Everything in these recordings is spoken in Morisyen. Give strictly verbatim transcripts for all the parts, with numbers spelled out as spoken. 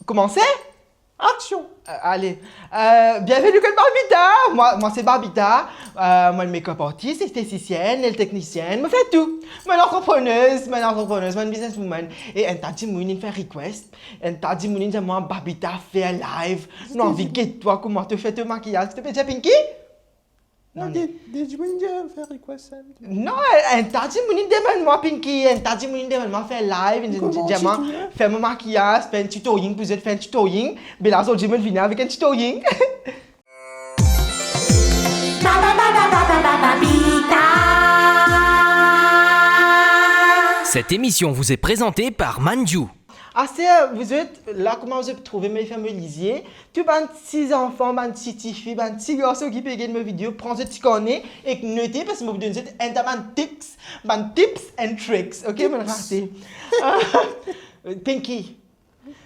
Komanse? Aksion! Euh, ale. Euh, bienveni kot Babita. Mwa, mwa se Babita. Euh, mwa make-up artist, estetisienn, nail teknisienn. Mo fer tou. Mo antreprenez, mo antreprenez, mo businesswoman. E enn ta dimoun inn fer request. Enn ta dimoun inn dir mwa, "Babita, fer live. Nou anvi get twa, kouma to fer to makiyaz." To pe dir Pinky? Non, non, de, de dimoun inn fer request sa. Non, enn ta dimoun inn demann mwa, Pinky, enn ta dimoun inn demann mwa fer live, inn dir mwa fer mo makiyaz, fer enn tutoring pou zot, fer enn tutoring. Be la zordi mo vini avek enn tutoring. Ba, ba, ba, ba, ba, ba, ba, Babita. Cette émission vous est présentée par Manju. Aster, vous êtes là, kouma zot trouve mo fer mo lizie? Tou bann ti zanfan, bann ti tifi, bann ti garson ki pe gard mo video, pran zot ti karne ek note, parski mo pou donn zot enn ta bann tips, bann tips and tricks, ok, bann rate. Pinky.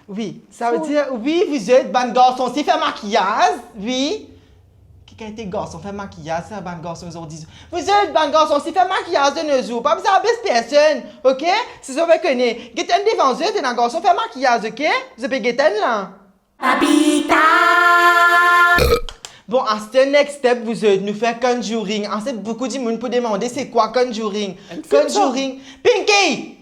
Wi, sa ve dir, wi, vous êtes bann garson, si fer makiyaz, wi. Ki kalite garson fer makiyaz, sa bann garson zordi? Vous êtes bann garson, si fer makiyaz de nos jours, pa bizin abes personn, ok? Si zot pe kone, get enn devan zot, ena garson fer makiyaz, ok? Zot pe get enn la. Babita. Bon, aster next step, vous êtes, nou fer conjuring. Aster boukou dimoun pou demande, se kwa conjuring? Enn fim sa. Conjuring. Pinky!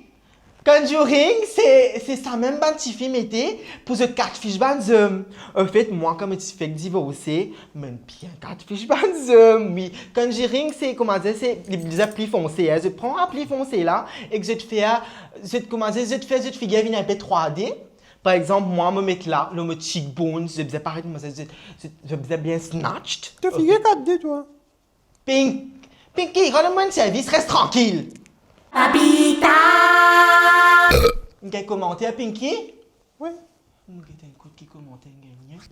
Conjuring, se, se samem bann tifi mete pou zot catfish bann zom. Anfet, mwa, kan mo ti fek divorse, mo'nn bien catfish bann zom, wi. Conjuring, se, kouma dir, se, li, li pli fonse, en. Zot pran sa pli fonse la, ek zot fer, zot, kouma dir, zot fer zot figir vinn inpe trois D. Par exanp, mwa, mo met la, lor mo cheekbones, zot bizin paret, kouma dir, zot, zot, zot bizin bien snatched. To figir quatre D, twa. Pink-, Pinky, rann mwa enn servis, res trankil. Babita. Gagn komanter, Pinky? Wi. Hmm, gete enn kout ki komanter gagn.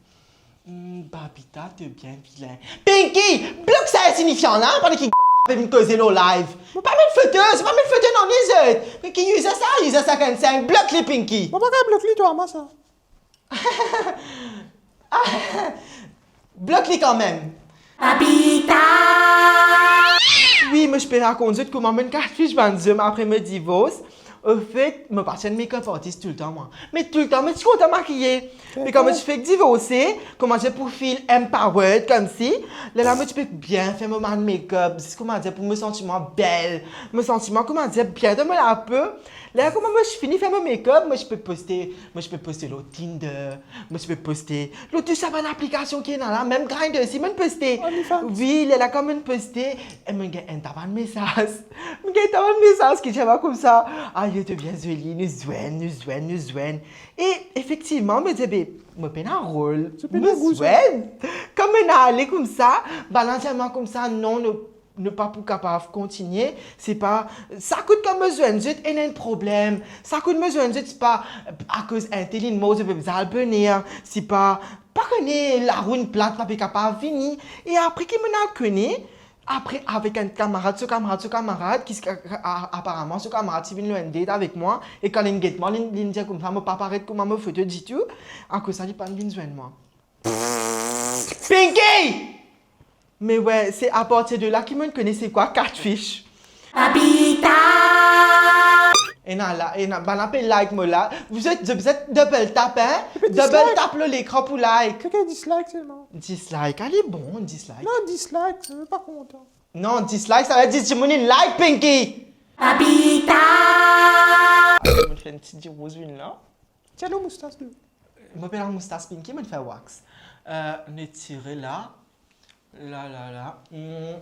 Hmm, Babita, to bien vilin. Pinky, blok sa insignifian la, pandan ki pe vinn koze lor live. Pa met foto, se pa met foto non, ni zot. Pinky, user sa, user cinquante-cinq, blok li, Pinky. Mo pa kav blok li, twa, mwa sa. Blok li kanmem. Babita. Wi, mo ti pe rakont zot kouma mo'nn catfish bann zom apre mo divors. Anfet, mo pa ti enn make-up artist toultan, mwa. Me toultan, mo ti kontan makiye. Me kan mo ti fek divorse, kouma dir, pou feel empowered, koumsi, lerla mo ti pe bien fer mo bann make-up, zis, kouma dir, pou mo santi mwa bel. Mo santi mwa, kouma dir, bien dan mo lapo. Lerla kouma mo ti fini fer mo make-up, mo ti pe poste, mo ti pe poste lor Tinder, mo ti pe poste lor tou sa bann aplikasion ki ena la, mem Grindr osi, mo'nn poste. OnlyFans. Wi, lerla kan mo'nn poste, e mo'nn gagn enn ta bann mesaz. Mo'nn gagn enn ta bann mesaz ki dir mwa koumsa, "Ayo, to bien zoli, nou zwenn, nou zwenn, nou zwenn." E efektivman, mo dir, "Be, mo pena rol, mo pena gou zwenn." Kan mo'nn ale koumsa, bannla dir mwa koumsa, "Non, nou, nou pa pou kapav kontinie, se pa, sa kout kan mo zwenn zot, ena enn problem. Sa kout mo zwenn zot, se pa akoz entel inn mor, zot pe bizin al boner, se pa, pa kone, larou inn plat, pa pe kapav vini." E apre ki mo'nn al kone, apre avek enn kamarad, so kamarad, so kamarad, ki, a, a, aparaman so kamarad ti vinn lor enn date avek mwa, e kan li'nn get mwa, li'nn, li'nn dir koumsa, mo pa paret kouma mo foto ditou, akoz sa li pa'nn vinn zwenn mwa. Pinky! Me we, se apartir de la ki mo'nn kone se kwa catfish. Babita! Ena la, ena, bannla pe like mo la. Vous êtes, vous êtes double tap, hein? Double tap lor lekran pou like. Kikinn dislike selman? Dislike, ale bon, dislike. Non, dislike, sa ve pa kontan. Non, dislike, sa ve dir dimoun inn like, Pinky. Babita! Mo'nn fer enn ti dirouz vinn la. Tir lor moustas, nou. Mo pena moustas, Pinky, mo'nn fer wax. Euh, nou tire la. La, la, la. Hmm.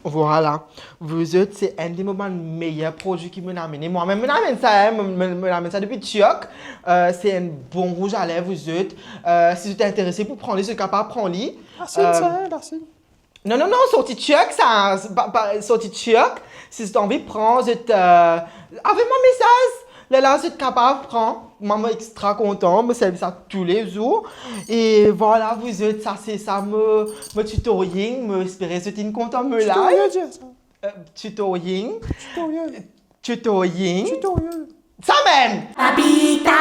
Vwala. Vous êtes, se enn de mo bann meyer prodwi ki mo'nn amene. Mwa mem mo'nn amenn sa, hein, mo, mo, mo'nn amenn sa depi Tirk. Euh, se enn bon rouge à lèvres, vous êtes. Euh, si zot interese pou pran li, zot kapav pran li. Asid sa, hein, lasid. Non, non, non, sorti Tirk sa, pa, pa, sorti Tirk. Si zot anvi pran, zot, euh, avoy mwa mesaz. Lerla zot kapav pran. Mwa, mo extra kontan, mo servi sa toulezour. E vwala, vous êtes, sa se sa mo, mo tutoring. Mo espere zot inn kontan mo live. Tutoriel, dir sa. Euh, tutoring. Tutoriel. Tutoring. Tutoriel. Sa mem! Babita!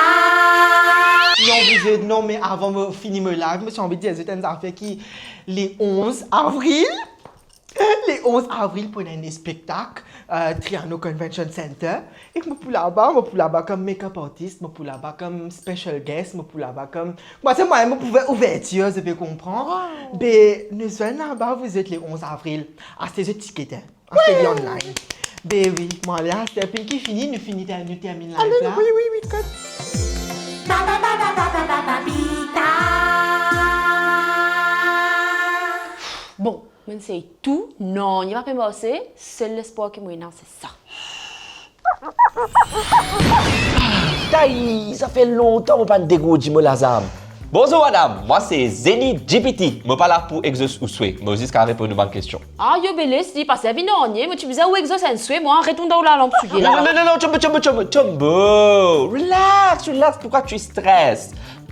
Non, vous êtes, non, me avan mo fini mo live, mo ti anvi dir zot enn zafer ki le onze avril, Le onz avril pou ena enn spektak, euh, Trianon Convention Center. Ek mo pou laba, mo pou laba kom makeup artist, mo pou laba kom special guest, mo pou laba kom, mo ti, mwa, mo pou fer ouvertir, zot pe konpran. Wow. Be, nou zwenn laba, zot, le onz avril. Aste zot tiket, hein. Aste li online. Be wi, mwa, la, aste Pinky fini, nou fini, ter-, nou terminn live la. Wi, wi, wi, kot. Bon, mo'nn sey tou, nanye pa pe marse, sel lespwar ki mo ena, se sa. Tay, sa fer lontan mo pa'nn degourdi mo lazam. Bonzour madam, mwa se Zeni G P T. Mo pa la pou egzos ou swe, mo zis kapav reponn ou bann kestion. Ah, yo be les li, pa servi nanye, mo ti bizin ou egzos enn swe, mwa, retourn dan ou lalanp souliye la. Non, non, non, non, Chombo, Chombo, Chombo, Chombo. Relax, relax, pourquoi tu stresses?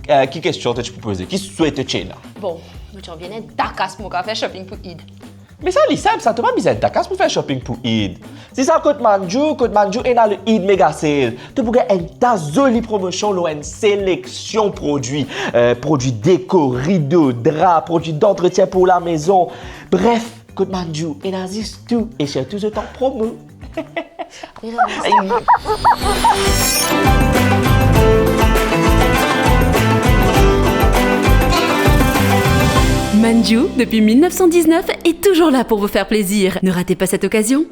Euh, ki kestion to ti pou poze? Ki swe to ti ena? Bon, mo ti anvi ena enn dakas pou mo kapav fer shopping pou Eid. Me sa li sinp sa, to pa bizin enn dakas pou fer shopping pou Eid. Si sa kot Manjoo, kot Manjoo ena le Eid Mega Sale. To pou gagn enn ta zoli promosion lor enn seleksion prodwi, euh, prodwi deko, rido, dra, prodwi dantretien pou lamezon. Bref, kot Manjoo ena zis tou e sirtou zot an promo. Manjoo, depuis mille neuf cent dix-neuf, est toujours là pour vous faire plaisir. Ne ratez pas cette occasion.